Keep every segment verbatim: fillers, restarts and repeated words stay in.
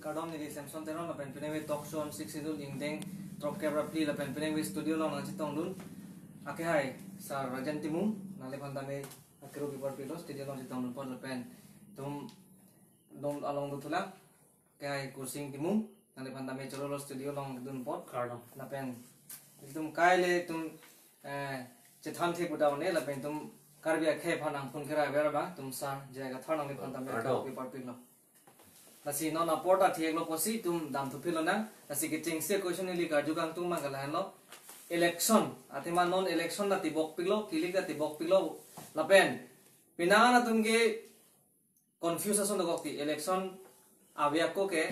Kardom, neli Samson Teron lapen pinangve talk show on Sixth Schedule ingdeng throk kep ra phli lapen pinangve studio along nangchetongdun akehai Sir Rajen Timung, nangliphan tame akero kepar pilo studio along chetongdun apot lapen itum dom along dothulang akehai Kursing Timung, nangliphan tame chorolo studio along dun apot. Kardom. Lapen itum kaile itum eh, chethan thek pu da-un-e lapen itum Karbi akhei aphan nangphun kera ver abang itum Sir J I Kathar, nangliphan tame Kardom. Akero kepar pilo. Lasi non apor ta theklo pusi itum damthu philonang. Lasi kechengsi question neli karju kangtung abang ke lahenlo. Election, athema non election ta tibok pilo, kilik ta tibok pilo. Lapen penang an atum ke confuse ason dokok ti, election ave ako ke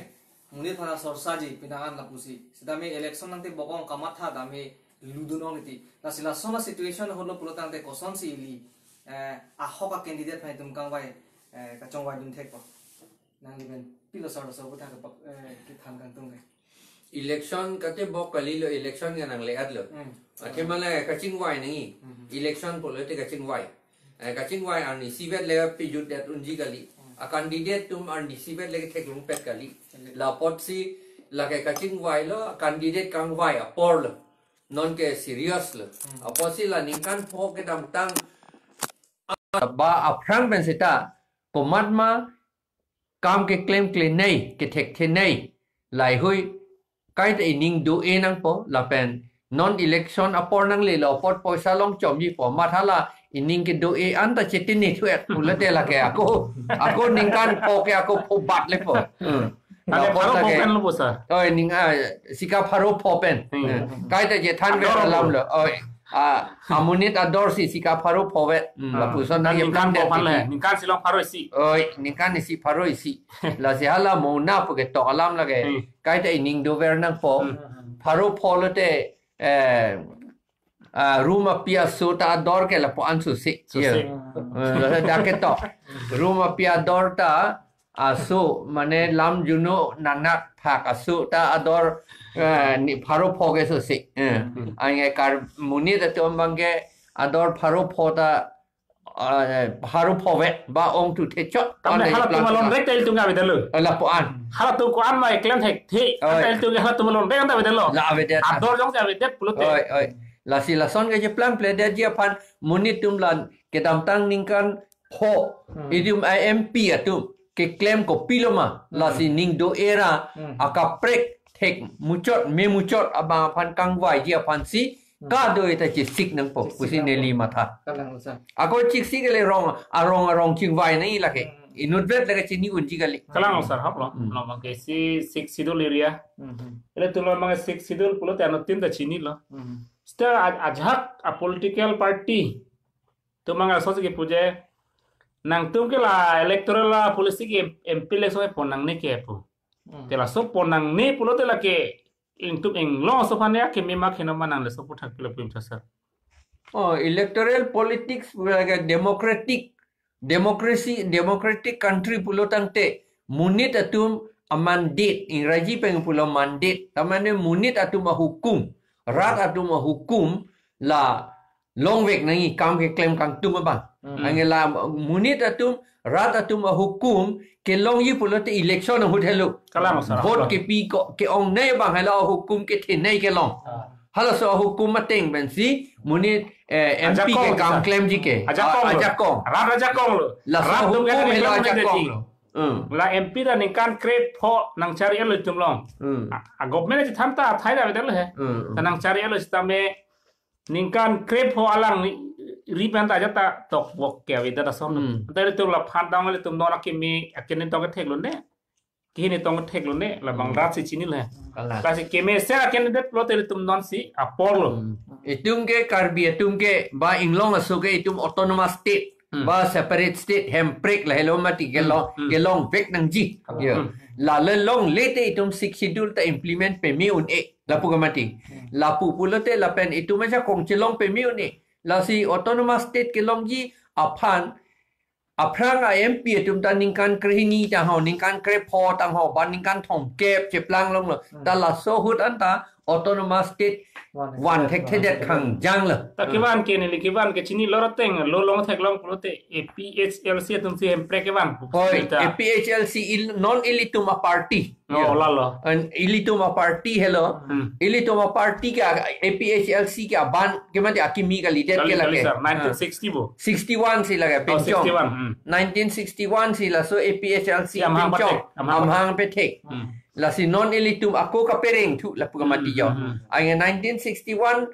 monit aphan sorsaji penang an lapusi. Sitame election nangtibok ong kamatha tame ludun ong ti. Lasi lason a-situation ahut lo pulo tangte kosonsi ili eh, ahok a-candidate aphan itum kangvai eh, kachongvaidun thekpo? Nangli pen pilo sar so puthak kepak eh, kethan kangtung ke. Election katibok kalilo, election ke nangle-etlo. Hmm. Athema le kachingvai nangji. Hmm. Election pulote kachingvai. Eh, kachingvai arnisi vet le pejut det unji kali. Hmm. A-candidate atum arnisi vet le theklongpet kali. Kali. La apotsi lake kachingvailo, candidate kangvai aporlo. Non ke serious lo. Hmm. Apotsi la ningkan pho kedamtang ba aphrang pen seta komatma kam keklem klenei, kethekthenei, laheihui kaita ining do-e nangpo lapen non election apor nanglelo apot poisa longchomjipo, matha la ining kedo-e anta chetini thuet pulote lake ako, ako ningkan pho ke ako phobat lepo. Hmm. Ane La apot pharo lake pho pen lo pusa. Oi, ning a sika pharo pho pen. Hmm. Eh, kaita chethan Ador vet lo. Alamlo. Oi. A, amonit ador si sika pharo pho vet. Hmm, Ah, lapuson nang ningkan keplang pho det phan le, titi. Ningkan si long pharo isi. Oi, ningkan isi pharo isi. Lasi hala mona pu ketok alam lake. Hmm. Kaita ining dover nangpo. Hmm. Pharo pho lote, eh, ah, room api aso ta ador ke lapu-an susi. Susi. Ya. Eh, lasi dak ketok. Room api ador ta aso, mane lam juno nanak phak aso ta ador, eh, ni pharo pho ke susi. Eh. Hmm. Ange kar monit atum abang ke ador pharo pho ta, eh, pharo pho vet ba ongthu thechot. Tamne Ane hala tum plan alon ta. Rek ta ilitum ke avedetlo. Eh, lapu-an. Hala tum ko-an ma eklem thekthe. Oi. Anta ilitum ke hala tum alon rek anta avedetlo. La avedet. Ador jongsi avedet pulote. Oi, oi. Lasi lason kecheplang pledetji aphan monit atum la kedamtang ningkan pho. Hmm. Itum a-M P atum keklem kopilo ma. Hmm. Lasi ning do-e ra Hmm. akaprek thek muchot me muchot abang aphan kangvaiji aphansi Hmm. kado-e ta chesik nangpo. Chesik pusi nangpo. Neli matha. Kalang sir. Ako chiksi kele rong, arong arong chingvai nangji lake. Hmm. Inutvet lake chini unji kali. Kalang sir, haplo. Hmm. Lo abang ke isi Sixth Schedule area. Hmm. Ilitum lo abang Sixth Schedule pulote anuttin ta chinilo. Hmm. Seta a-, ajahak a-political party atum abang asonsi kepu je nangtum ke la electoral la policy ke M P election pon nangne ke pu. Hmm. Te laso pon nangne pulote lake ingtum inglong aso aphan ya keme ma kheno ma nang laso puthak pilo pim sir. Oh, electoral politics, like a democratic, democracy, democratic country pulo tangte monit atum a-mandate, Ingraji pen pulo mandate, tamane monit atum ahukum, rat atum ahukum la longvek nangji kam keklem kangtung abang. Hmm. Ange la monit atum, rat atum ahukum kelongji pulote election ahut helo. Kalang sir. Vote kepi ko, ke-ongnei abang helo ahukum kethenei kelong. Ah. Halaso ahukum ateng pensi monit, eh, M P Ajakong ke kam sir. Klemji ke. Ajakong Ah, lo. Ajakong. Rat ajakong lo. Laso rat atum ahukum ke helo kelong ajakong nangji. Lo. Hmm. La M P ta ningkan krepho nangchari-etlo itum along. Hmm. A, a-government chethan ta athai ta avedetlo he. Hmm. Ta nangchari-etlo sitame ningkan krepho alang ni ri pen ta ajat ta tokvok ke avedet ason. Hmm. Anta ilitum la phan dang ilitum non akeme akene tong ketheklone. Kehini tong ketheklone, labang Hmm. rat si chinilo he. Kalang. Lasi keme se a-candidate pulote ilitum nonsi aporlo. Hmm. Itum ke Karbi atum ke ba inglong aso ke itum autonomous state, Hmm. ba separate state, Hemprek lahelo mati kelong, Hmm. Hmm. kelongvek nangji. Kalang. Ya. Hmm. La le longle te itum Sixth Schedule ta implement peme un-e. Lapu ke mati. Hmm. Lapu pulote lapen itum ajakong chelong peme un-e. Lasi autonomous state kelongji aphan, aphrang a-M P atum ta ningkan krehini tangho, ningkan krepho tangho, ba ningkan thomkep cheplang longlo. Hmm. Ta laso ahut anta autonomous state van thekthedet khangjang lo. Ta kevan ke neli kevan ke chinilo ra teng lo long theklong pulote A P H L C atum si Hemprek kevan. Hoi, Hemprek. A P H L C il, non ilitum a party. Oh, lalo. An ilitum a party helo. Hmm. Ilitum a party ke A P H L C ke aban ke mati akimi kalidet ke lake. Sir, nineteen sixty bo. Sixty-one si lake. Oh, penchong. Sixty-one. Hmm. Nineteen sixty-one si laso A P H L C. Si Amhang penchong. Pathek, Amhang. Amhang pathek. Hmm. Lasi non ilitum ako kapereng thu lapu kamati jo. Hmm, hmm, hmm. Anke nineteen sixty-one,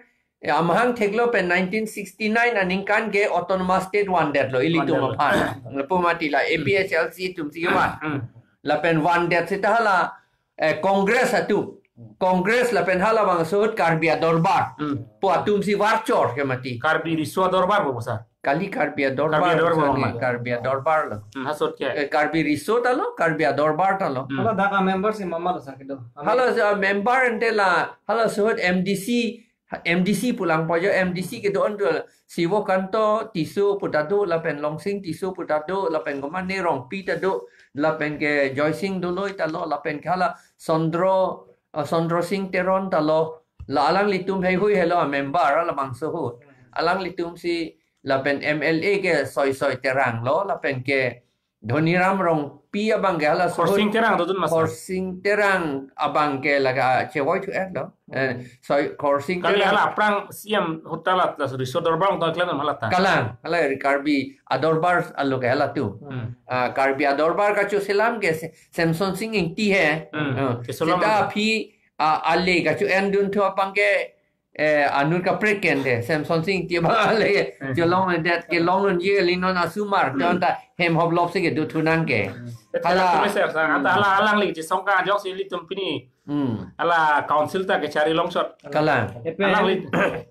eh, Amhang theklo pen nineteen sixty-nine aningkan ke autonomous state vandetlo ilitum vandetlo aphan. Lapu mati la A P H L C atum si van. Hmm. Lapen vandet seta hala, eh, Congress atum. Congress lapen halabangso ahut Karbi Adorbar. Hmm. Pu atum si varchor ke mati. Karbi Riso Adorbar bo sir. Kali Karbi Adorbar, Karbi Adorbar, sir, ma? Karbi Adorbar lo. Hmm, ha ahut ke. Eh, Karbi Riso ta lo, Karbi Adorbar ta lo. Hmm. Hala dak a member si mama lo sir kedo. Hala si a member ante la, halaso ahut M D C, M D C pulang po jo, M D C kedo-an do, Sivokanto Tisso pu ta do, lapen Longsing Tisso pu ta do, lapen komatne Rongpi ta do, lapen ke Joysing Doloi ta lo, lapen ke hala Sondro, ah, Sondro Sing Teron ta lo, la alanglitum heihui helo a member, halabangso ahut. Alanglitum si lapen M L A ke Soisoi Terang lo, lapen ke Dhoniram Rongpi abang ke halaso ahut. Khorsing Terang dodun ma sir? Khorsing Terang abang ke lake, ah, chevoi thu-et lo. Eh, Soi, Khorsing Terang. Kali hala aphrang C M ahut ta la, la Riso Adorbar tong klem hala ta. Kalang, hala Karbi Adorbar alo ke halatum. Hmm. Ah, Karbi Adorbar kachoselam ke Se-, Semsonsing Ingti he. Hmm. Ah, keselam seta alo. Aphi, ah, ale kacho-endun thu abang ke, eh, anut kaprek ke ante, Semsonsing Ingti abang ale, hmm, chelongledet kelong unji kali non asomar, hmm, anta hem hoplop si kedo thu nang ke. Hmm. Hala. Hala, hala alangli chesong ka jok si ilitum pini. Hmm. Hala council ta kechari longchot. Kalang. Epe, alangli.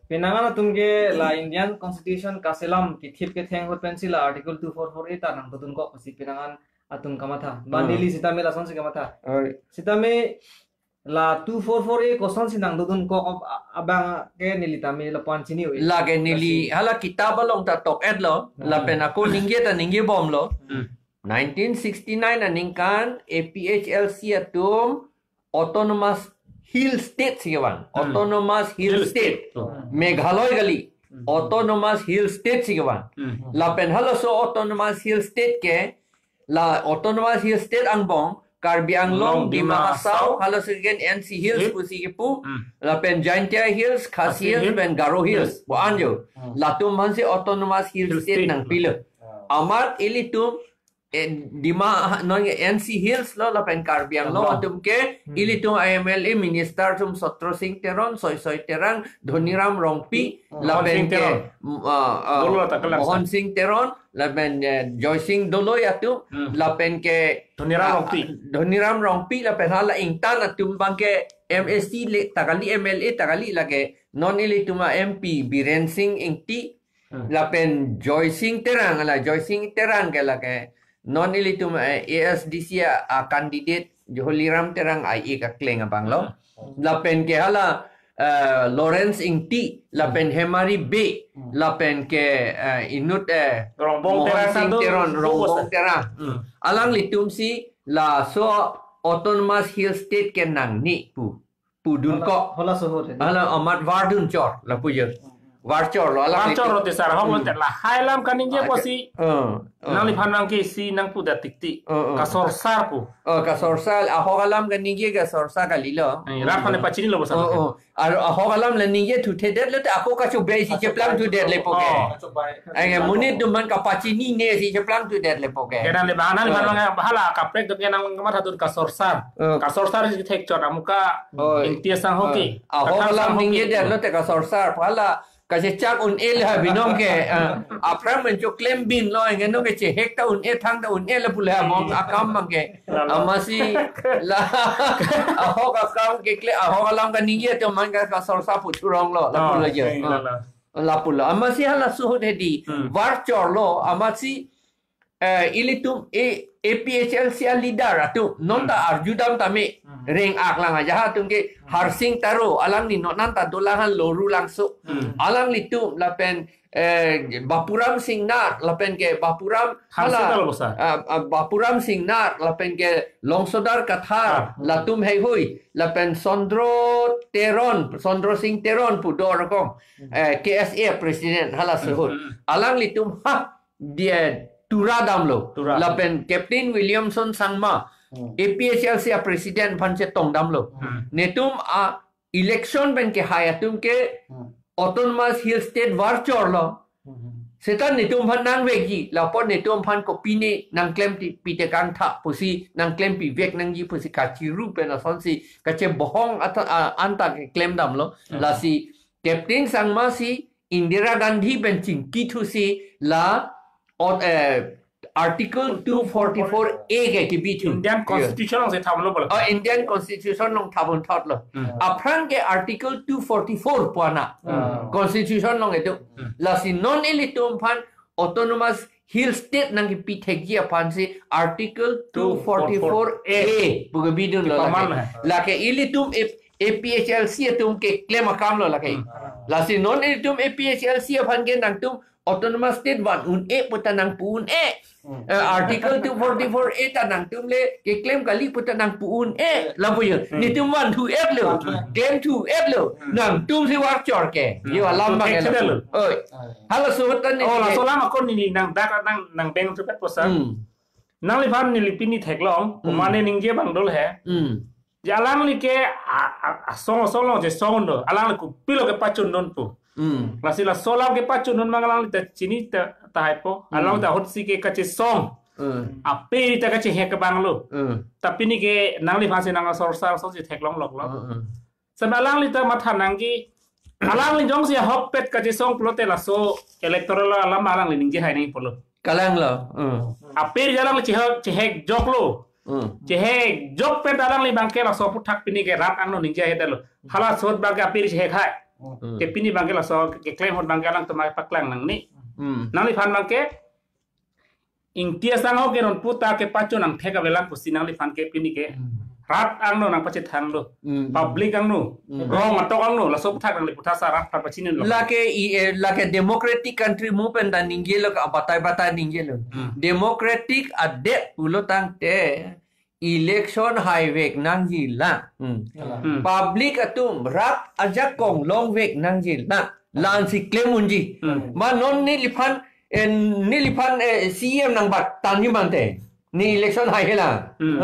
Penang an atum ke la Indian Constitution kaselam kethip ketheng ahut pensi la Article two four four A ta nangdodunkok pusi penang an atum kamatha. Ban, hmm, neli sitame lasonsi kamatha. Oi. Sitame la two four four A kosonsi nangdodunkok ab-, abang ke neli tame lapu-an chini-o-e. Lake neli, lasi, hala kitab along ta tok-et lo, hmm, lapen ako ningje ta ningjebom lo. Hmm. Nineteen sixty-nine aningkan A P H L C atum Autonomous Hill State si kevan. Hmm. Autonomous Hill, Hill State. State. Oh. Meghalaya kali. Hmm. Autonomous Hill State si kevan. Hmm. Lapen halaso Autonomous Hill State ke, la Autonomous Hill State angbong, Karbi Anglong, Anglong, Dima, Dima Hasao, Hasao, halaso ke N C Hills, Hill, pusi kepu, hmm, lapen Jaintia Hills, Khasi, Khasi Hills, Hill, pen Garo Hills, Hills, bo anjo. Hmm. Latum aphansi Autonomous Hill, Hill State, State nangpilo. Hmm. Amat ilitum, eh, Dima, non N C Hills lo lapen Karbi Anglong, Anglong, atum ke, hmm, ilitum M L A minister atum Sotro Sing Teron, Soisoi Terang, Dhoniram Rongpi, hmm, lapen Mohon Sing ke, Teron, mm, ah, ah, Dolo ta kelang Mohon sa. Sing Teron, lapen, eh, Joysing Doloi atum, hmm, lapen ke, Dhoniram, ah, Rongpi. Dhoniram Rongpi, lapen hala ingtan atum abang ke M A C le ta kali, M L A ta kali lake, non ilitum a M P Biren Sing Ingti, hmm, lapen Joysing Terang, hala Joysing Terang ke lake non ilitum, eh, A S D C a, a candidate Jholiram Terang a-e kakleng abang lo. Hmm. Lapen ke hala, eh, Lawrence Ingti, lapen, hmm, Hemari Bey, hmm, lapen ke, eh, inut, eh, Rongbong Mohon Terang Sing satu, Teron, Rongbong, Rongbong Terang. Hmm. Alanglitum si laso Autonomous Hill State ke nangne pu. Pudun, hala, kok. Hala sohor ya. Hala amat vardun chor, lapu jo. Hmm. Varchor lo, alang, varchor itu. Lo te sir, ahok, hmm, lo te lahai alam kaningje, ah, pusi. Eh, eh. Nangliphan nangke si nangpudet tiktik. Eh, eh. Kasorsar pu. Eh, kasorsar, ahok alam kaningje kasorsar kali lo. Eh, rat aphan pachini lo bosan. Oh, oh. Ar ahok alam la ningje thuthedet lo te ako kachobai si cheplang thudet lepo ke. Oh. Anke monit atum aphan kapachinine si cheplang thudet lepo ke. Ke nangliphan, nangliphan, oh, nang hala kaprek atum ke nangmatha atum kasorsar. Eh. Kasorsar si thekchot amuka, oh, Ingti asangho ke. Eh. Ahok alam ningjedet lo te kasorsar. Hala kachechak un-e le ha binong ke. Eh. Aphrang men choklem bin lo, anke non ke chehek ta un-e, thang ta un-e le pu le ha mong akam abang ke. Lalo. Amatsi la ahok akam kekle, ahok alam kaningje atum aphan ke kasorsar pu thurong lo, lapu lo jo. Oh, eh, lalo. Lapu lo. Amatsi halaso ahut hedi, hmm, varchor lo, amatsi, eh, ilitum, eh, A P H L C a leader atum, non ta, hmm, arjudam tame, hmm, reng-ak lang aja ha atum ke, hmm, Harsing Taro, alangli non anta dolang han Lorulangso. Hmm. Alanglitum lapen eh, Bapuram Singnar, lapen ke Bapuram, Harsing hala, Taro bosan. Ah, ah, Bapuram Singnar, lapen ke Longsodar Kathar, ah, latum heihui, lapen Sondro Teron, Chandra Singh Teron pu do rokong, eh, K S A president halaso ahut. Hmm. Alanglitum ha dia tura damlo. Tura. Lapen Captain Williamson Sangma, Hmm. A P H L C a president aphan chetong damlo. Hmm. Netum a election pen kehai atum ke Hmm. Autonomous Hill State var chorlo. Hmm. Seta netum aphan nangvekji, lapu netum aphan kopine nangklem ti pitekang tha pusi nangklem pivek nangji pusi kachiru pen asonsi kachebohong ata, a, anta keklem damlo. Hmm. Lasi Captain Sangma si Indira Gandhi pen chingki thusi la ot, eh, Article two forty-four A ke kebi thu. Indian Constitution along si thaplo bolo. Oh, Indian Constitution along thapon thotlo. Hmm. Aphrang ke Article two forty-four pu ana. Hmm. Constitution along itu. Hmm. Lasi non ilitum aphan Autonomous Hill State nangkepi thekji aphan si Article two forty-four A pu kebidunlo. Kipaman lake. Lake ilitum A-, A P H L C atum keklem akamlo lake. Hmm. Lasi non ilitum A P H L C aphan ke nangtum Autonomous State van un-e puta nangpu un-e. Hmm. Eh, Article two forty-four A ta nangtum le keklem kali puta nangpu un-e. Lapu yo. Hmm. Netum van thu-etlo. Van thu-et. Klem thu-etlo. Hmm. Nangtum si var chor ke. Hmm. Yo alam bang. Oi. Halaso ahut ta ni. Oh, laso alam ako neli nangdak nang, nangbeng thupet po sir. Hmm. Nangliphan neli pini theklong. Hmm. Komane ningje bang dolo he. Hmm. Je alangli ke a, a, asong asong along chesong do. Alangli kopilo kepachun dun pu. Hmm. Lasi laso alam kepachun dun mang alangli ta chini ta, tahai po. Hmm. Alangli ta ahut si ke kachesong. Hmm. Ape ta kachehek ke banglo. Hmm. Tapi neli ke nangliphan si nang asor sar so si theklong loklo. Hmm, hmm. Sampai alangli ta matha nangji. Alangli jongsi ahokpet kachesong pulote laso electoral alam alangli ningje hai nangji pulo. Kalanglo. Hmm. Ape alangli chehek, chehek joklo. Hmm. Chehek jok pen alangli bangke laso aphuthak pini ke rat angno ningje hai dalo. Halaso ahut bangke ape chehek hai. Hmm. Ke pini bangke laso keklem ahut bangke alangtum paklang nangne. Hmm. Nangliphan bangke Ingti asangho ke non puta kepachun nangthek avelang pusi nangliphan ke pini ke. Hmm. Rat angno nangpachethang do. Hmm. Public angno. Hmm. Rong atok angno. Laso aphuthak nangli puthot sa rat aphan pachini lo. Lake i, eh, lake democratic country mo pen ta ningjelo ka batai batai ningjelo. Hmm. Democratic adet pulo tangte election haivek nangjilang. Hmm. Kalang. Hmm. Public atum rat ajakong longvek nangjilang. La-an si klem unji. Hmm. Ma non neliphan, eh, neliphan, eh, C E M nangbat tanji mante. Ne election haihe lang. Hmm.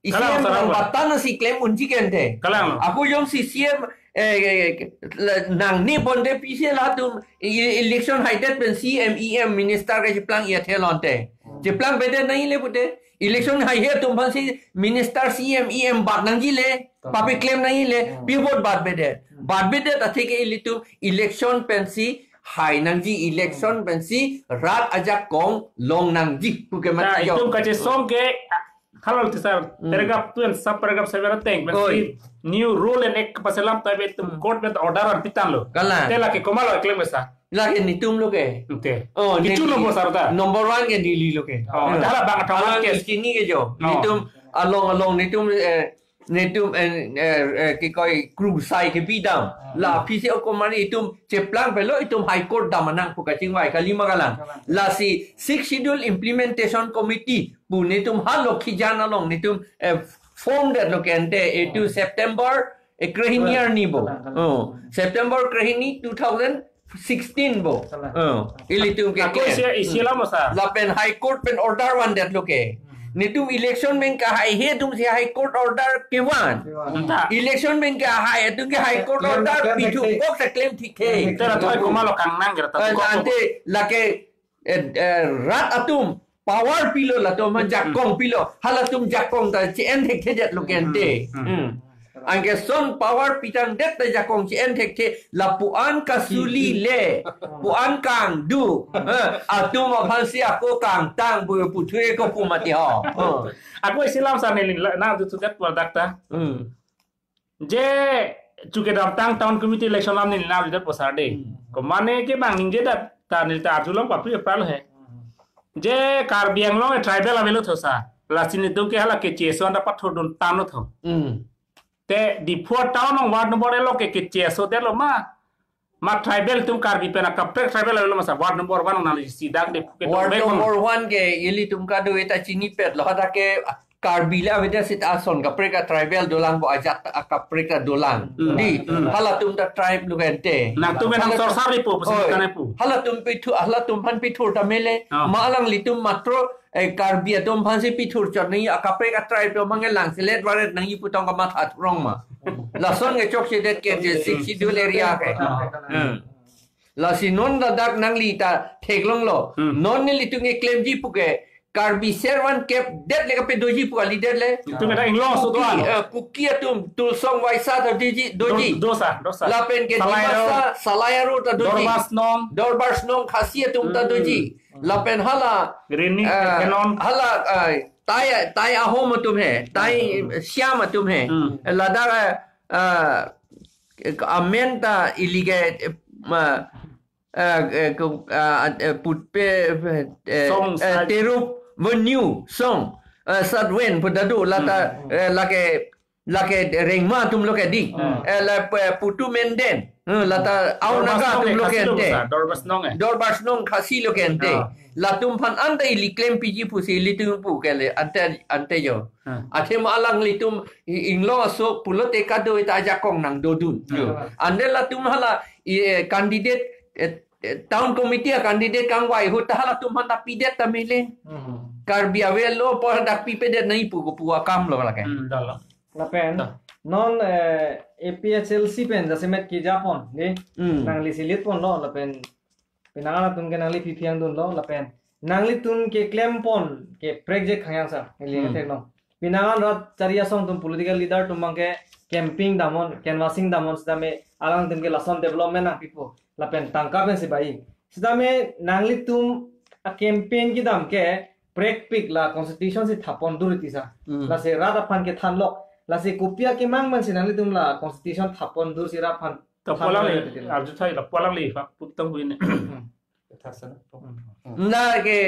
Eh, Kalang, C E M sarap. Nangbat tan si klem unji kente. Kalang. Ako jongsi C E M, eh, eh, eh, la, nangne ponte pisi latum e-, election haidet pen C E M, E M, minister ke cheplang ya thelonte. Hmm. Cheplang bede nangji le pute. Election haihe atum aphan si minister C E M E M bat nangji le, hmm, papi klem nangji le, hmm, pi vote bat bede. Hmm. Bat bede ta thik ke ilitum election pensi hai nangji, election, hmm, pensi rat ajakong long nangji. Puke ta mati itum jok. Kachesong ke, ah, halal tisar, hmm, paragraph two and sub paragraph seven ateng, oi, pensi new rule and act paselam ta itum, hmm, court pen order an pitanglo. Kalang. Te lake komatlo klem sa. Lake netum lo ke. Oke. Oh, kichu neli. Number sar ta. Number one ke neli lo ke. Oh, hmm. Hala bang athawat. Alang case. Chini ke jo. Oh. Netum along along netum, eh, netum, eh, eh, eh, kekoi krusai kepidam. Hmm. La aphi si okomari itum cheplang pelo itum High Court dam anang pu kachingvai kali ma kalang. Kalang. Lasi Sixth Schedule Implementation Committee pu netum ha Lokhijan along netum, eh, form detlo kente itu, hmm, September, eh, krehini, kalang, arni bo. Kalang, kalang. Oh, September krehini two thousand sixteen bo. Kalang. Oh, ilitum ke ako ke. Isi, isi lama sa. Lapen High Court pen order vandetlo ke. Hmm. Netum election pen kahaihe atum si High Court order kevan. Kevan. Anta. Election pen kahai atum ke High Court order pithu kok sa klem thik he. Klem thik he. Tera thoi komatlo kangnang kira ta. Eh, kok. Ante lake, eh, eh, rat atum power pilo latum, hmm, jakong pilo. Halatum jakong ta che-en thekthedet lo kente. Hmm. Hmm. Hmm. Anke son power pitangdet ta jakong che-en thekthe lapu-an kasuli le, pu-an kangduk. Eh, atum aphan si ako kangtang pu puthu-e ko pu mati ho. Oh. Ako isi lam sa neli la, nangthu thudet pu ladak ta. Hmm. Je chuke damtang town committee election lam neli nangthudet po sar de. Hmm. Komane ke bang ningjedet ta neli ta arjulong papri apral he. Je Karbi Anglong e tribal avelo tho sa. Lasi netum ke hala keche ason ta pathurdun tanglo tho. Hmm. Te Diphu town along ward number elo ke keche asodetlo ma. Ma tribal atum Karbi pen akaprek tribal avelo ma sa ward number one along nangli si dak Diphu ke ward number one ke ilitum kado-e ta chinipetlo hadak ke, ah, Karbi le avedet seta ason kaprek a tribal dolang bo, ajat a kaprek a dolang. Hmm. Di, Hmm. halatum ta tribe lo ke ante. Nangtum ke nang Halatum sorsar di po, pusi Oi. Kan pu. Halatum pithur, halatum aphan pithur ta mele. Ah. Ma alanglitum matro, eh, Karbi atum aphansi pithur chot nangji, a kaprek a tribe atum aphan ke langselet varet nangji pu tong kamatha thurong ma. Lason ke chokchedet ke je Sixth Schedule area ke. Ah. Hmm. Lasi non ladak nangli ta theklonglo. Hmm. Non nelitum keklemji pu ke Karbi servan kep det le kapadoji pu kalidet le. Itum ada Inglong Kuki, suduan. Eh, Kuki atum Tursong Vaisa ta doji, doji. Do-, dosa, dosa. Lapen ke Salai Dimasa, Aro. Salai Aro ta doji. Dorbar Snong. Dorbar Snong Khasi atum ta Hmm. doji. Lapen hala, Rini, eh, Kenon. Hala, eh, Tai, Tai Ahom atum he, Tai Hmm. Siam atum he. Hmm. Ladak, eh, eh, amen ta ili ke, eh, ma, eh, eh, ke, ah, eh, putpe, eh, Song eh, Sat. Terup Venue Song, eh, Satven pu ta do, lata, Hmm. eh, lake, lake Rengma atum lo ke di. Hmm. Eh, la, eh, Putu Menden. Eh, lata Dorbar Aonaga Snong atum eh, lo ke Khasi lo ante. Sir, Dorbar Snong eh. Dorbar Snong Khasi lo ke ante. Ah. Latum aphan anta ili klempiji pusi ilitum pu ke le ante, ante jo. Ah. Athema alanglitum i-, Inglong aso pulote kado-i ta ajakong nangdodun. Hmm. Ante latum hala i, eh, candidate, eh, eh, town committee a candidate kangvai ahut ta halatum aphan ta pidet ta mele. Hmm. Karbi avel lo apor dak pipedet nangji pu kopu akam lo lake. Hmm, dal lo. Lapen, Dah. non, eh, A P H L C pen jasemet kejapon, ne? Hmm. Nangli si litponlo, lapen penang atum ke nangli phiphi angdunlo, lapen nanglitum keklempon ke prekjek khang yang sa, ili Hmm. theklong. Penang rat chari asong atum political leader atum abang ke camping damnon, canvassing damnon setame alangtum ke lason development nangpipo. Lapen tangka pensi bai. Setame nanglitum a campaign kedam ke prekpik la constitution si thapon dur tisa. Hmm. Lasi rat aphan kethanlo. Lasi kopi akemang mansi nanglitum la constitution thapon dur si rat aphan To thanlo pulang le, titi la. Arju thai la pulang le, ha, putang hui ne. Hmm. Thasa na. Hmm. Lake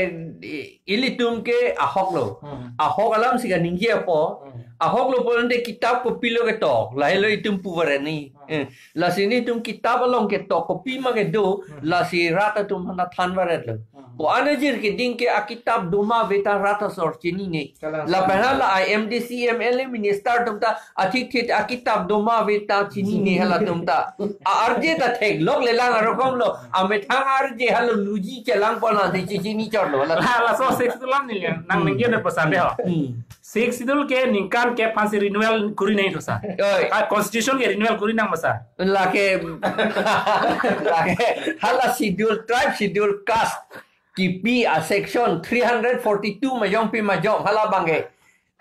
i-, ilitum ke ahok lo. Hmm. Ahok alam si kaningje apo. Hmm. Ahok lo pulote kitab kopi lo ketok. Lahelo itum puvaret nangji. Hmm. Eh, lasi nelitum kitab along ketok kopi ma kedo, Hmm. lasi rat atum aphan than varet lo. Hmm. Ko anajir keding ke akitab doma ave ta rat asor chinine. Kalang Lapen hala I M D C, M L A, minister atum ta athik thit akitab doma ave ta chinine halatum ta. A R J ta theklok le lang arokom lo. Amethang R J hala luji chelang pon la si chichini chorlo. Hala. La, laso Sixth Schedule alam neli nang Hmm. ningje na pesan dei ho. Hmm. Sixth Schedule ke ningkan kep aphansi renewal kuri nangji to sir. Oi. Ah, constitution ke renewal kuri nang ma sir. Lake, lake, hala Schedule Tribe, Schedule Caste kipi a section three hundred forty-two majong pi majong, hala abang ke.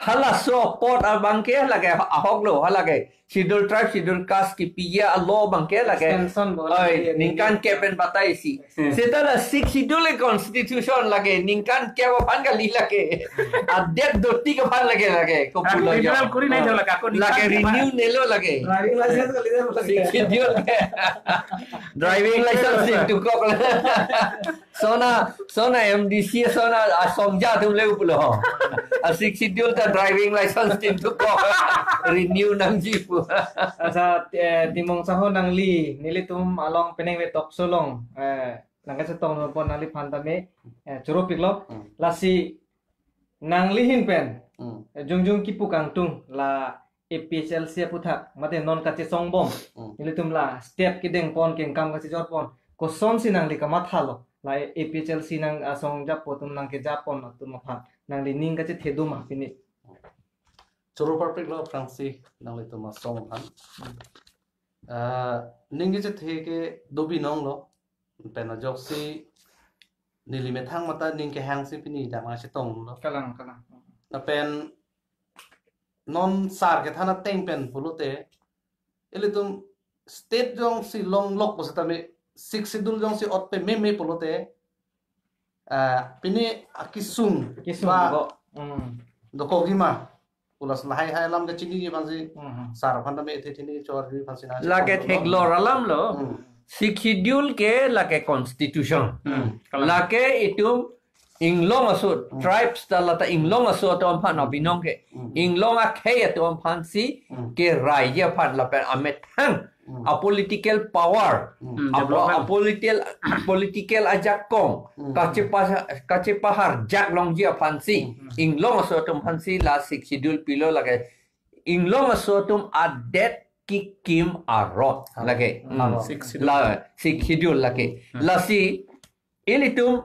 Halaso apot abang ke, lake ahok lo, hala ke. Schedule Tribe, Schedule Caste kipiji a law abang ke, lake. Extension bo, Oi, lake, ningkan kep pen batai si. Hmm. Seta la Sixth Schedule constitution lake, ningkan kep aphan kali lake. Adet dotik aphan lake, lake. Ko Ako pulo jo. Renewal kuri nangji to lake, ako ningkan Lake kep aphan. Renew nelo lake. Driving license kali nangji lake. Sixth Schedule ke. Driving license si tukok. Sona, sona M D C, sona asongja atum le pulo. A Sixth Schedule ta driving license si tukok. Renew nangji pu. Asa, eh, Timung Saho nangli, nelitum along penang ve talk show along, eh, nangkachetong pon nangli aphan tame, eh, choro piklo. Hmm. Lasi nangli ahin pen, Hmm. eh, jongjong kipu kangtung la A P H L C aputhak, mate non kachesong bom. Hmm. Nelitum la step kedeng pon, kengkam kachechor pon. Kosonsi nangli kamathalo, la A P H L C nang asong japo atum nangkejapon atum aphan. Nangli ning kachethe do ma pini. Choro parpik lo aphrangsi nanglitum asong aphan. Hmm. Ah, ning kachethe ke do binong lo. Pen ajoksi neli methang mate ning kehang si pini damnang chetong lo. Kalang, kalang. Lapen non sar kethan ateng pen pulote, ilitum state jongsi longlok pusitame Sixth Schedule jongsi ot pememe pulote, ah, pini akisung Kisung ba ko. Hmm. dokok ji ma. Pulas lahai hai alam kechiniji aphansi Hmm. sar aphan tame the chini chor ji aphansi na Lake chepon theklor alam lo. Hmm. Sixth Schedule ke lake constitution. Hmm. Kalang. Lake itum Inglong aso, Hmm. tribes ta lata Inglong aso atum aphan abinong ke. Hmm. Inglong akhei atum aphansi Hmm. ke raiji aphan lapen amethang Hmm. A political power, Hmm. a, Development. a political, political ajakong, Hmm. kachepa-, kachepaharjak longji aphansi, Hmm. inglong aso atum aphansi la Sixth Schedule pilo lake, inglong aso atum adet kekim arot Arot. lake. Hmm. Arot. Sixth Schedule. La Sixth Schedule lake. Hmm. Lasi ilitum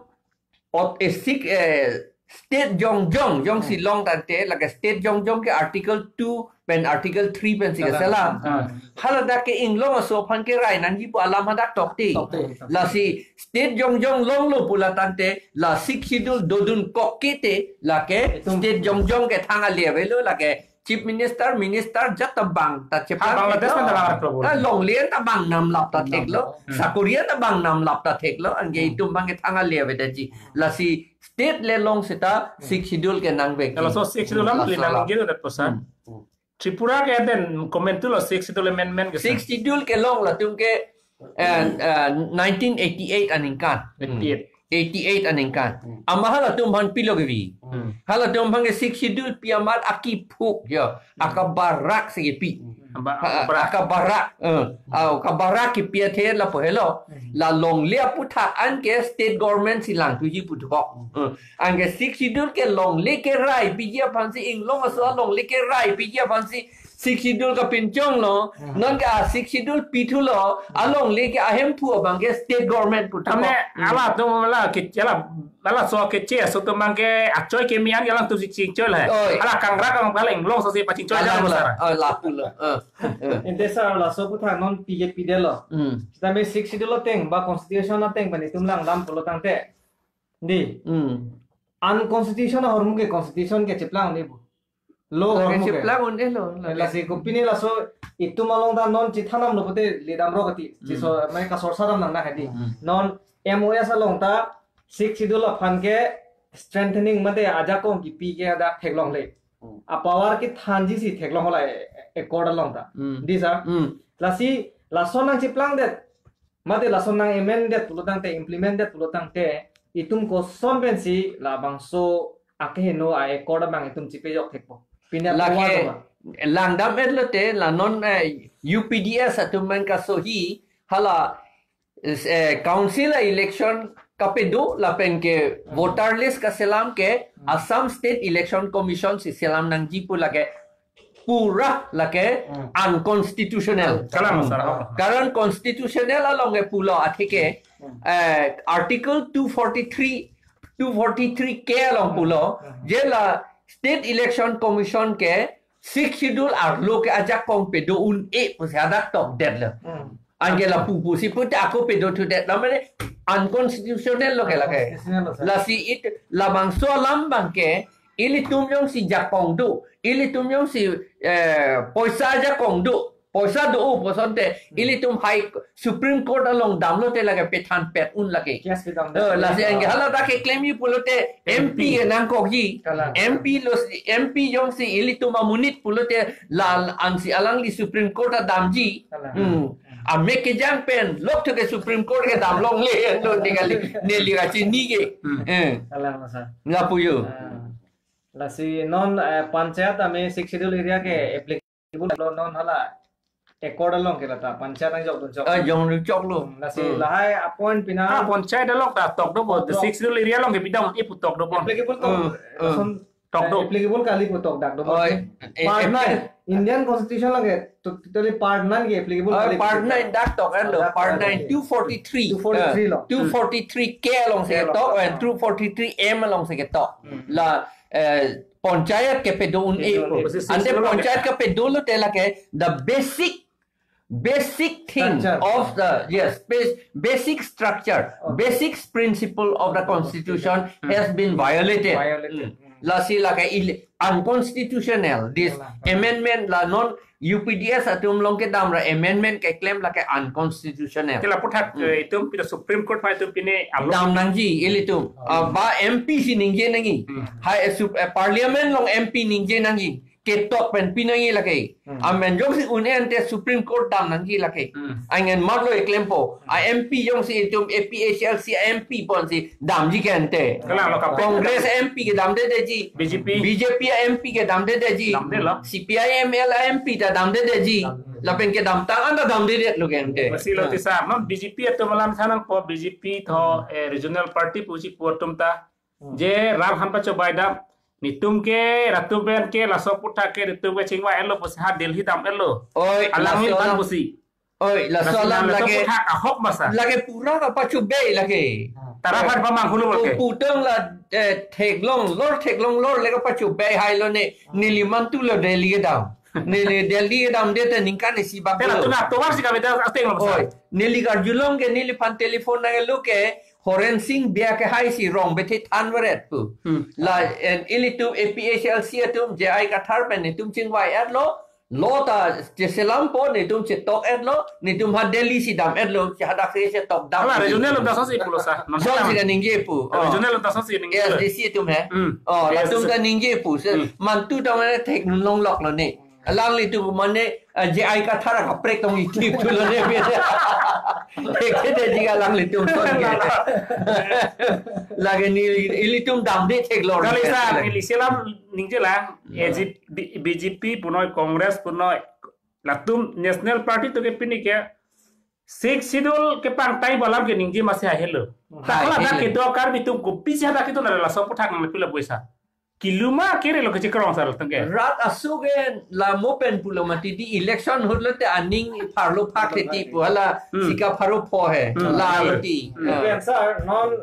ot esik, eh, state jongjong, jongsi Hmm. long tangte, lake state jongjong ke Article two pen Article three pensi Kalang. keselam. Hmm. Haladak ke inglong aso aphan kerai nangji pu alam hadak tokte. Tokte. Lasi state jongjong longlo pula tangte, la Sixth Schedule dodun kok kete, lake Itum. state jongjong ke thang ale avelo, lake Chief Minister, Minister jat ta bang ta cheplang Bangladesh theklo. pen ta bang theklo. Ah, longle ta bang namlap ta theklo. Hmm. Sakori ta bang namlap ta theklo. Anke Hmm. itum bang ke thang ale avedetji. Lasi state le long seta Hmm. Sixth Schedule ke nangvek. Kalau so Sixth Schedule lam Laso lina lam. mungkin udah pesan. Hmm. Tripura ke den comment tu lo Sixth Schedule amendment ke. Sixth Schedule ke long latum ke, eh, eh, nineteen eighty-eight aningkan. Eighty-eight. eighty-eight aningkan. Hmm. Ama halatum aphan pilo kevi. Hmm. Halatum aphan ke Sixth Schedule pi amat akiphuk yo. Hmm. Akabarak si kepi. Hmm. Aba-, Ha, akabarak. akabarak, eh. Hmm. Ah, akabarak kepi athe lapu helo. Hmm. La longle aputhak anke state government si langthuji pu thok. Hmm. Eh. Anke Sixth Schedule ke longle kerai piji aphansi inglong aso longle kerai piji aphansi Sixth Schedule kapinchonglo, Hmm. non ke a Sixth Schedule pithulo, alongle ke ahemphu abang ke state government pu thok. Tamne Hmm. alatum la ke, ala, ala so keche aso atum abang ke achoi keme an ke alangtum si chingchoi le. Oi. Ala kangrak kang bala inglong aso si pachingchoi Ala jang lo, sar. oh, lapulo. Eh, eh. Ante sar laso aputhak non P J P delo. Hmm. Sitame Sixth Schedule ateng ba constitution ateng pen itum langdam pulo tangte. Di. Hmm. Unconstitutional ahormu ke constitution ke cheplang un-e pu. Law Lake ahormu ke. cheplang un-elo, lake. Lasi kopine laso itum along ta non chethandamlo pute ledamrok ati. Hmm. Chiso mai kasorsa dam nang na hadi. Hmm. Non M O S along ta Sixth Schedule aphan ke strengthening mate ajakong kipi ke hadak theklongle. Hmm. A power kethanji si theklong hola e-, accord along ta. Hmm. Di sir. Hmm. Lasi lason nangcheplangdet. Mate lason nang-amend det pulo tangte, implement det pulo tangte, itum koson pensi labangso akeheno a-accord abang itum chepejok thekpo. Pini Lake, atum langdam-etlo te, la non, eh, U P D S atum abang kasohi, hala, eh, council election kapedo lapen ke Hmm. voter list kaselam ke Hmm. Assam State Election Commission si selam nangji pu lake pura lake Hmm. unconstitutional. Kalang, sir, ha. Karon constitutional along ke pulo atheke, Hmm. eh, Article two forty-three, two forty-three K along pulo, Hmm. je la State Election Commission ke Sixth Schedule arlo ke ajakong pedo un-e pusi hadak tokdetlo. Hmm. Anke lapu pusi pute ako pedo thudet, namanya unconstitutional lo ke lake. Unconstitutional lo, sir. Lasi it labangso alam abang ke ilitum jongsi jakong do, ilitum jongsi, eh, poisa jakong do, poisa do-o pusonte, Hmm. ilitum High Supreme Court along damlo te lake pethan pet un lake. Case kedam Eh, dam. lasi anke hala ta keklem-i pulote M P M P. ke nangkokji. Kalang. M P lo si, M P jongsi ilitum amonit pulote la ansi alangli Supreme Court ta damji. Kalang. Hmm. Amek kejang pen, lok thu ke Supreme Court kedam longle, lo ne kali, neli kachini ke. Hmm. Eh. Kalang masa. Lapu yo. Ah. Lasi non, eh, panchayat ame Sixth Schedule area ke applicable lo non hala. Accord along ke lata, panchayat ang jok dun jok. Ah, jok dun joklo. Hmm, lasi Hmm. lahai appoint pina Ah, panchayat along ta tok do bo, Tok do. Sixth Schedule area along ke bidang ipu tok do bo. Applicable to. Hmm, hmm. Lason Tok do. Eh, applicable kali pu tokdak do. Oi, eh, Part eh, nine. Indian Constitution lake to-, totally Part nine ke applicable Oi, kali pu Part tokdak. nine dak tok, eh, lo, Dak Part tok, nine, eh. two forty-three. Two forty-three Eh, lo. two forty-three K along si K along ketok, tok. and two forty-three M along si ketok. Hmm. La, eh, panchayat kepedo un-e. Kepedo un-e. Ante Sixth Schedule panchayat kepedo lo te lake the basic basic thing Structure. of the, yes, bas-, basic structure, Okay. basic principle of the constitution Hmm. has been violated. Violated. Hmm. Hmm. Lasi lake il-, unconstitutional. This Wala. amendment la non U P D S atum along kedam ra amendment keklem lake unconstitutional. Te lapu thak, Hmm. eh, itum pina Supreme Court pa itum pine alo. Dam nangji ilitum. Oh. Ah, ba M P si ningje nangji. Hmm. Hai, eh, sup-, eh, parliament along M P ningje nangji. ketok pen pinangji lake. Hmm. Amen jongsi un-e ante Supreme Court dam nangji lake. Hmm. Angen marlo eklempo. A M P jongsi itum A P H L C a M P ponsi damji ke ante. Kalang lo kapek. Congress M P ke damdedetji. B J P. B J P a M P ke damdedetji. Damdetlo. C P I M L a M P ta damdedetji. Damde. Lapen kedamtang anta damdedetlo ke ante. Masih lo tisa. Non B J P atum alam thanangpo B J P tho, eh, regional party pusi pu atum ta. Hmm. Je rat han pachobai dam. Netum ke, latum pen ke, laso aputhak ke, netum ke chingvai-etlo pusi ha Delhi dam-etlo. Oi, alangli laso ban alam pusi. Oi, laso alam lake, laso aputhak ahok masa. Lake pura kapachobei lake. Tara phan pamang hulu pu-, lake. Putang la, eh, theklong lor, theklong lor lake pachobei hailo ne, neli mantu lo Delhi kedam. Neli Delhi kedamde te ningkan isi bak. Te latum lo. Latum atovar si kami ta ateng lo masa. Oi, neli karjulong ke neliphan telephone nangkelo ke, Horensing Bey ke haisi Rongbethe thanveret pu. Hmm. La, en, ilitum A P H L C atum J I Kathar pen netum chingvai-etlo, lo ta cheselampo netum chetok-etlo, netum ha Delhi si dam-etlo, che hadak se chetok dam. Hala regional atum ta sasi pulo sa. Jongsi kaningje pu. Oh. Regional atum ta sasi ningje. A S D C atum he. Hmm. Oh, latum A S D C ta ningje pu. Se, hmm, mantu ta mane thek nunlong loklo ne. Alanglitum mane, eh, J I Kathar kaprek tong itip thulo ne bia. Thekthedetji alanglitum son ke. Lake ne ilitum damde theklor. Kali sa, neli selam ningje lang, eh, G-, B-, B J P punoi, Congress punoi, latum National Party atum ke pini ke Sixth Schedule kepangtai pu alam ke ningje masi helo. Hai, ta hala dak helo. Kedo Karbi atum kopisi hadak kedo na laso aputhak nangpilo pusi. Keluma kere lo kechekrong sar tengke. Rat aso ke la mo pen pulo mati di election ahut lote aning pharlo phak titi pu hala, hmm, sika pharo pho he. Hmm. La lo ti. Hmm. Ah. Pen sir, non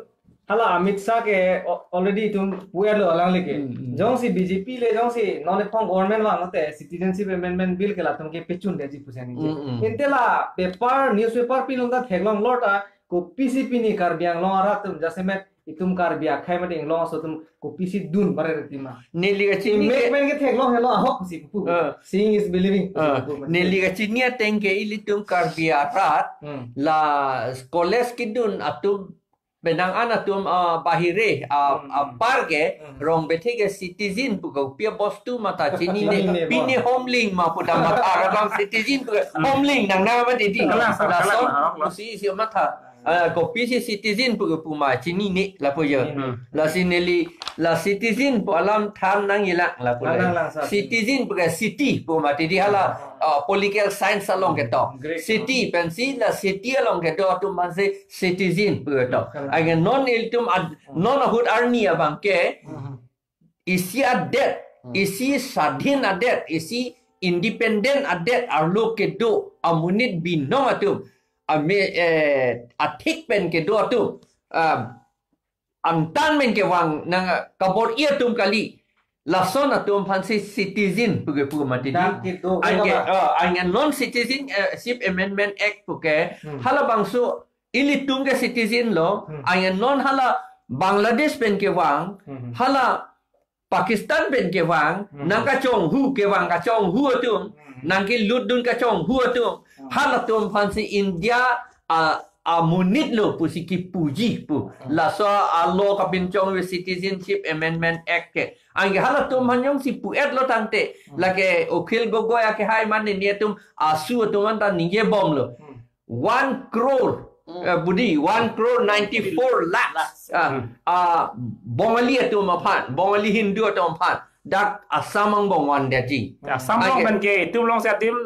hala Amit Shah ke o-, already itum pu-etlo alangli ke. Hmm, hmm. Jongsi B J P le jongsi non ephong government vanglote Citizenship Amendment Bill ke latum ke pechundetji pusi ningje. Hmm, hmm. Ante la paper, newspaper pilon ta theklong lor ta kopisi pini Karbi Anglong arat atum jasemet itum Karbi akhei mate inglong aso atum kopisi dun bare reti ma. Neli kachini imek ke pen ke theklong helo ahok si pu. Eh. Seeing is believing. Eh, si pu. Neli kachini ateng ke ilitum Karbi arat, hmm, la college kedun atum penang an atum, ah, bahire, ah, hmm, ah, par ke, hmm, Rongbethe ke citizen pu ke pi abostu ma ta chinine. Chinine, pini ma. Homeling ma pu ta matha ra bang citizen pu ke, hmm, homeling nang na ma titi. Kalang sa, lason kalang sa, pusi isi matha. Ah, kopisi citizen pu ke pu ma chinine lapu jo. Hmm. Lasi neli la citizen pu alam than nangjilang lapu. Lang, le. Lang, lang, sa. Citizen pu ke city pu mati di hala, ah, political science along ketok. Great. City pensi la city along kedo atum pensi citizen pu ketok. Kalang. Anke non ilitum ad-, hmm, non ahut arni abang ke, hmm, isi adet, hmm, isi swadhin adet, isi independent adet arlo kedo amonit binong atum, ame, eh, athik pen kedo atum, ah, angtan pen kevang nang kabor-i atum kali, lason atum aphansi citizen pu ke pu mati di. Dak kedo, anke, kaba? Eh, anke non citizen, eh, Ship Amendment Act pu ke, hmm, halabangso ilitum ke citizen lo, hmm, anke non hala Bangladesh pen kevang, hmm, hala Pakistan pen kevang, hmm, nang kachonghu kevang kachonghu atum, hmm, nang kelutdun kachonghu atum, hmm, halatum aphansi India, ah, amonit lo pusi kipuji pu. Hmm. Laso alo kapinchong ave Citizenship Amendment Act ke. Anke halatum aphan jongsi pu-etlo tangte, hmm, lake Akhil Gogoi akehai mane netum asu atum anta ningjebomlo. Hmm. One crore, hmm, eh, budi, one crore ninety-four lakhs. Lakhs. Ah, hmm, ah, Bongali atum aphan, Bongali Hindu atum aphan, dak Assam angbong vandetji. Assam angbong, anke, pen ke itum alongsi adim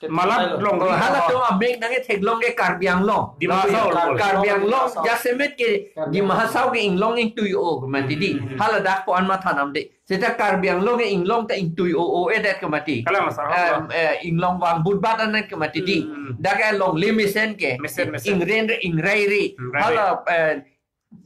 malap, ketu along. Oh, halatum amek nangketheklong ke Karbi Anglong. Dima Hasao. Karbi Anglong, Dima Hasao, jasemet ke Karbi Dima Hasao ke inglong ingtui-o ke mati di. Hmm, hmm, hmm. Hala dak ko-an matha namde. Seta Karbi Anglong ke inglong ta ingtui-o-o-edet ke mati. Kalang, sir. Em, eh, inglong vang budbat anet ke mati di. Hmm. Dak ke longle mesen ke. Mesen, mesen. Ingren re, ingrai re. Ingrai re. Hala, eh,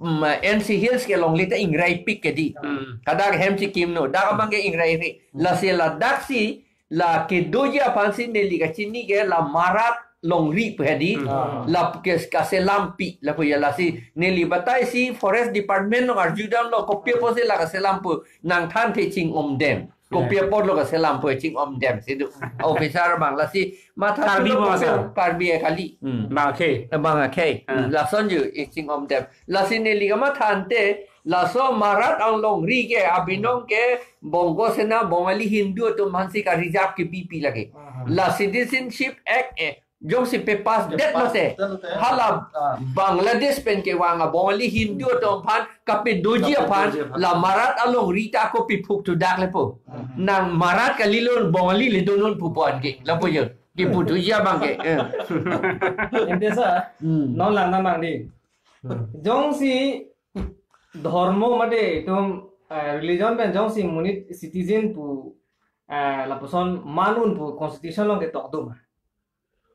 mm, N C Hills ke longle ta ingrai pik ke di. Hmm. Kadak hem si kimno. Dak abang ke ingrai re. Hmm. Lasi ladak si, la kedoji aphansi neli kachini ke la Marat longri pu hedi. Hmm. La ke kaselampi lapu ya, lasi neli batai si Forest Department along arjudamlo, kopi apotsi la kaselam pu nangthanthe, ching-omdem. Kopi apotlo kaselam pu ching-omdem si do. Officer abang lasi matha Karbi thulo abang kopi, sir. Karbi kali. Hmm. Bang akhei. Bang akhei. Hmm. Lason ju, eh, ching-omdem. Lasi neli kamatha ante, Laso Marat alongri ke abinong ke Bongo Sena Bongali Hindu atum aphansi ka-reserve kepipi lake. Aha. La Citizenship Act eh jongsi pepass det mate. Pepass det mate. Hala Ah. Bangladesh pen kevang a Bongali Hindu atum aphan kapedoji aphan Kapedoji aphan. La Marat alongri ta ako piphuk thudak lepo. Aha. Nang Marat kalilo, Bongali le donon pu pon ke. Lapu jo. Kiputhuji abang ke. Eh. Ante sir, Hmm. non lang namang di. Hmm. Jongsi dhormo mate itum, eh, religion pen jongsi monit citizen pu, eh, lapuson man un pu constitution along ketok do ma?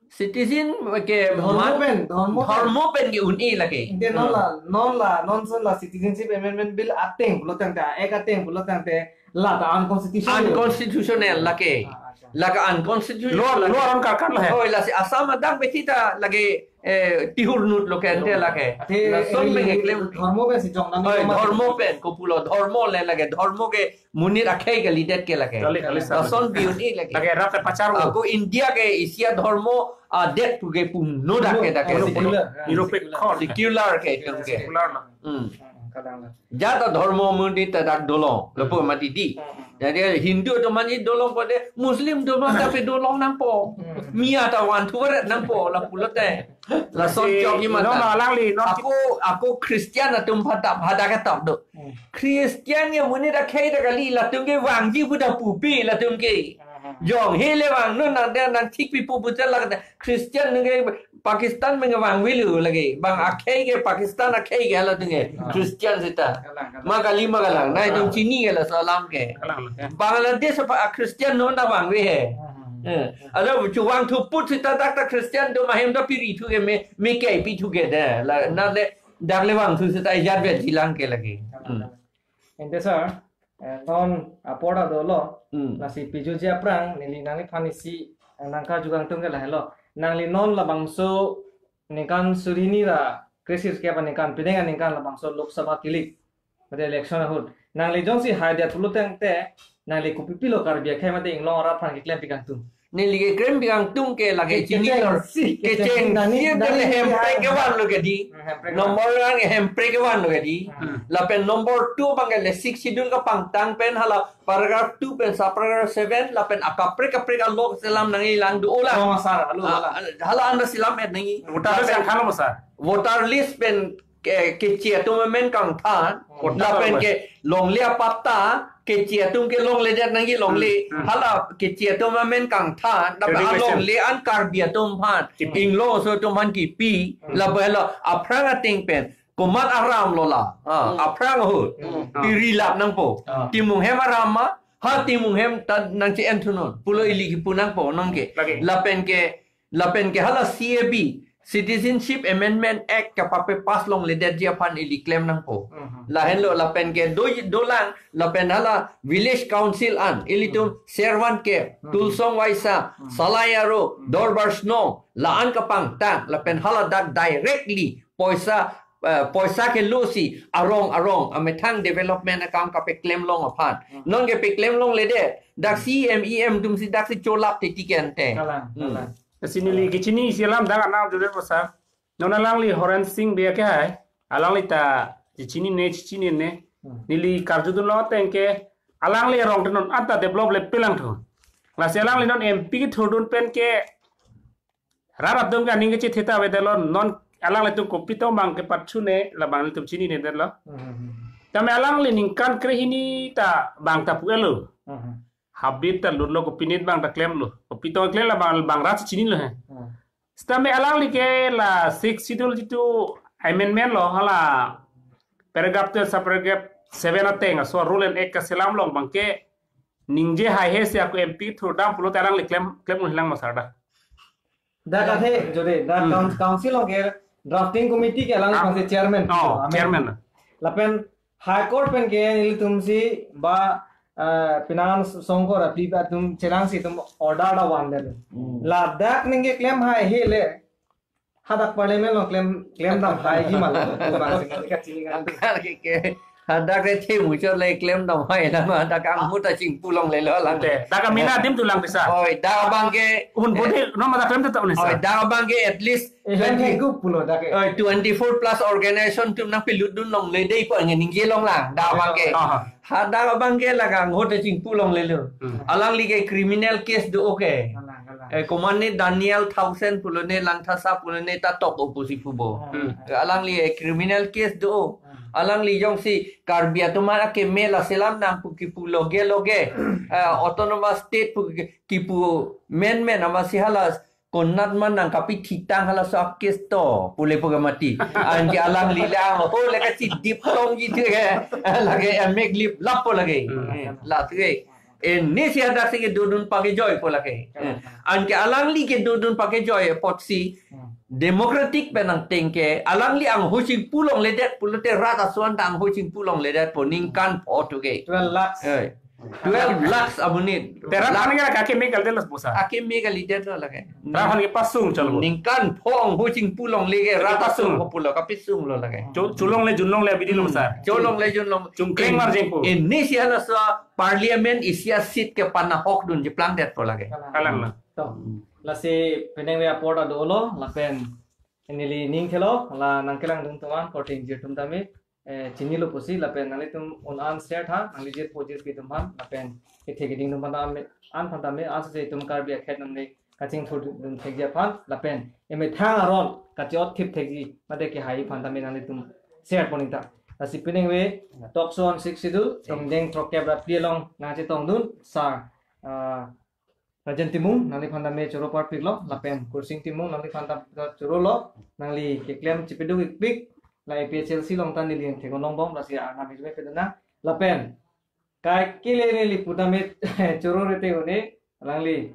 Citizen ke Dhormo man pen, dhormo pen. Dhormo pen ke un-e lake. Ante non la, non la, non son la Citizenship Amendment Bill ateng pulo tangte, Act ateng pulo tangte, la ta unconstitutional. Unconstitutional lake. Ah, acha. Lake unconstitutional Luar, lake. Luar on karkan lo he. Oh, lasi Assam adang besi ta lake, eh, tihur nut lo ke ante lake. Athe, Lason eh, meng eklem. Dhormo pensi jong nang Oi, ma. Dhormo pen, kopulo, dhormo le lake, dhormo ke monit akhei kalidet ke lake. Kali, kali, sir. Lason bi un-e lake. Lake rap ke pachar wo. Ako India ke isi adhormo adet pu ke pum no dak ke dak ke. Mono, mono, Secular. Niropekho. Secular ke, itum ke. Secular na. Hmm. Hmm, kadang la. Jat adhormo monit ta dak dolong, lapu mati di. Hmm, hmm. Jadi Hindu atum mani dolong pade, Muslim atum ta pe dolong nangpo. Hmm. Mia ta van thuret nangpo, lapu lote. Lason Lasi, chok ni no mata. Alangli, no. Ako, ako Christian atum phata, phata ketok do. Hmm. Christian ke monit akhei ta kali, latum ke vangji pu ta pupe latum ke. Hmm. Jong hele vang non nang dan nang thik pipo pucha lak Christian nang ke Pakistan meng vangvelo lake. Bang akhei ke Pakistan akhei ke latum ke. Hmm. Christian seta. Kalang, kalang. Ma kali ma kalang. Nai tum chini ke laso alam ke. Kalang, ya. Bangladesh apa Christian non ta vangve he. Hmm. Eh. Ada chu vangthu put seta dak ta Christian atum ahem ta piri thu ke me, me ke pi thu ke de. La, na le dak le vangthu seta ijat vet jilang ke lake. Hmm. Ante sir, eh, non apor ta dolo, Hmm. lasi pijuji aphrang, neli nangliphan isi, eh, nangkarju kangtung ke lahelo. Nangli non labangso ningkan suri hini ra, kre-sirkep aningkan, pideng aningkan labangso Lok Sabha kilik. Mate election ahut. Nangli jongsi haidet pulo tangte, nangli kopi pilo Karbi akhei mate inglong arat aphan keklem pi kangtung. Neli keklem pi kangtung ke lake Ke-, chini kecheng lor. Si, Kecheng kecheng si, nani, ante nani le hemprek hai. Kevan lo ke di. Hmm, hemprek kevan. Number one ke hemprek kevan lo ke di. Hmm. Lapen number two abang ke le Sixth Schedule kapangtang pen hala paragraph two pen sub paragraph seven lapen akaprek kaprek a-law selam nangji lang do lang. Oh, sir, alo, Ah, alo. Hala anda selam et nangji. Voter list Lapen yang khalo, sir. Voter list pen ke, Keche atum amen kangthan, Hmm. lapen ke longle apatta, Keche atum ke longledet nangji longle, Hmm. hala Keche atum amen kangthan, lapen Reservation. Alongle an Karbi atum aphan, Kipi. Inglong aso atum aphan kipi, Hmm. lapen hala aphrang ateng pen, komat aram lo la, ah, Hmm. aphrang ahut, Hmm. pirilap nangpo, Ah. Timung hem aram ma, ha Timung hem ta nangche-en thunon, pulo ili kipu nangpo, nonke, Lagi. lapen ke, Lapen ke hala C A B, Citizenship Amendment Act kapape pass longledetji aphan ili klem nangpo. Mhm. Lahenlo lapen ke do, dolang, lapen hala Village Council an, ilitum Mhm. Servan Camp, Mhm. Tulsong Waisa, Mhm. Salai Aro, Mhm. Dorbar Shnong, la-an kapangtang, lapen hala dak directly poisa, eh, poisa kelosi arong arong amethang development akam kapeklem long aphan. Mhm. Nonke peklem longledet, dak C M E M atumsi daksi cholap te tiken te. Kalang, Hmm. kalang. Lasi neli kechini isi alam dak anam jodetpo sir. Non alangli Horen Sing Bey ke hai. Alangli ta chechinine, chechinine. Hmm. Neli karjudunlo ateng ke alangli arong te non anta develop le pelangthu. Lasi alangli non M P kethurdun pen ke rat atum ke aning kechethe ta avedetlo, non alanglitum kopi tong abang kepachune labang nelitum chininedetlo. Hmm, hmm, hmm. Tame alangli ningkan krehini ta bang ta pu-etlo. Hmm, hmm. Habit ta lutlo, kopinit bang ta klemlo. Kopi tong klem labang, bang rat chinilo he. Hmm. Sitame alangli ke la Sixth Schedule jitu amendment lo, hala paragraph two, subparagraph seven ateng, aso Rule and Act kaselam along abang ke ningje haihe si ako M P thurdam pulote alangli klem, klem unhilang masarda. Dak athe jode, dak Hmm. coun-, council along ke drafting committee ke alang Ah. pase chairman. Oh, Amen. Chairman. Lapen High Court pen ke nelitumsi ba, eh, Pinang Songkor api ba atum chelangsi itum order ta vandet. Hmm. Ladak ningje klem haihe le. Hadak parliament along klem, klemdam haiji ma lo. Bang sing ka chini kan. Angkar ke, ke, Hadak re the muchot le klem dam hai lama, dak anghu ta chingpu longlelo lang. Te, dak amena adim tu lang bisa. Oi, dak abang ke, un bodi no ma dak klem ta un oi, sa. Dak abang ke at least Eh, twenty, hengku pulo dak ke. Oi, twenty-four plus organization atum nangpelut dun longle dei pu ningje long lang, dak abang ke. Aha. Hadak abang ke la anghu ta chingpu longlelo. Hmm. Alangli ke criminal case do, okay. Alang, alang. Eh, komatne Daniel Thaosen pulo ne, Langthasa pulo ne, ta tok opo si pubo. Hmm. Eh, alangli, eh, criminal case do. Hmm. Alangli jongsi Karbi atum akeme la selam nang pu kipu loge loge, eh, autonomous state pu ki-, kipu menmen amatsi hala konat ma nang kapithitang halaso a-case to pule pu ke mati. Anke alangli le angho le kachidip tongji thu ke, lake emek lip lap po lake. Hmm. Eh, la thu ke. Eh, ne si hadak si kedodun pakejoi po lake. Eh, anke alangli kedodun pakejoi apotsi Hmm. democratic pen nangteng ke, alangli anghu chingpu longledet pulote rat ason ta anghu chingpu longledet po ningkan pho thu ke. Twelve lakhs. Eh, twelve lakhs amonit. Te rat aphan ke lake akeme kalidet lo bosa. Akeme kalidetlo lake. Rat aphan ke pasung chalo. Ningkan pho anghu chingpu longle ke rat pasung. Pasung ho pulo, kapisunglo lake. Cho-, cholongle junlongle abidi lo sir. Cholongle junlong. Chungkleng mar jengpo. Ini si halaso parliament isi a-seat ke panahok dun cheplang detpo lake. Alang na. To. Lasi penang ve apor ta dolo, lapen neli ning khelo, la nangkelangdun atum an, korte ingjir atum tame, eh, chinilo pusi, lapen nanglitum un an share tha, nangli jirpo jirpi atum aphan, lapen kethe keding atum aphan tame, an aphan tame, asose itum Karbi akhei namne kachingthurdun thekji aphan, lapen emethang aron kachiot thip thekji mate kehai aphan tame nanglitum share pon ningta. Lasi penang ve, talk show on Sixth Schedule, tongdeng throkkep ra phli along nangchetongdun, sir, ah, Rajen Timung, nangliphan tame choro parpiklo, lapen Kursing Timung, nangliphan tame chorolo, nangli keklem chepeduk ikpik, la A P H L C along ta neli thekon longbom, lasi arnam ijme pedana, lapen kaikele neli pu tame choro rete une, nangli,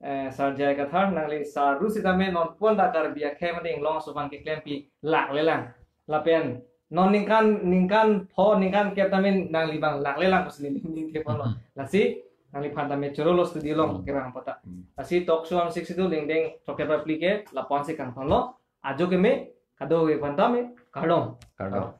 eh, Sir J I Kathar, nangli sar ru sitame non pon ta Karbi akhei mate inglong aso aphan keklempi laklelang. Lapen non ningkan, ningkan pho, ningkan kep tame nangli abang laklelang pusi neli ning theponlo. Lasi nangliphan tame chorolo studio along, hmm, kerang pata. Hmm. Lasi talk show on Sixth Schedule dengdeng throkkep ra phli ke lapu-an si kangtonlo. Ajo keme, kadokave aphan tame kardom. Kardom.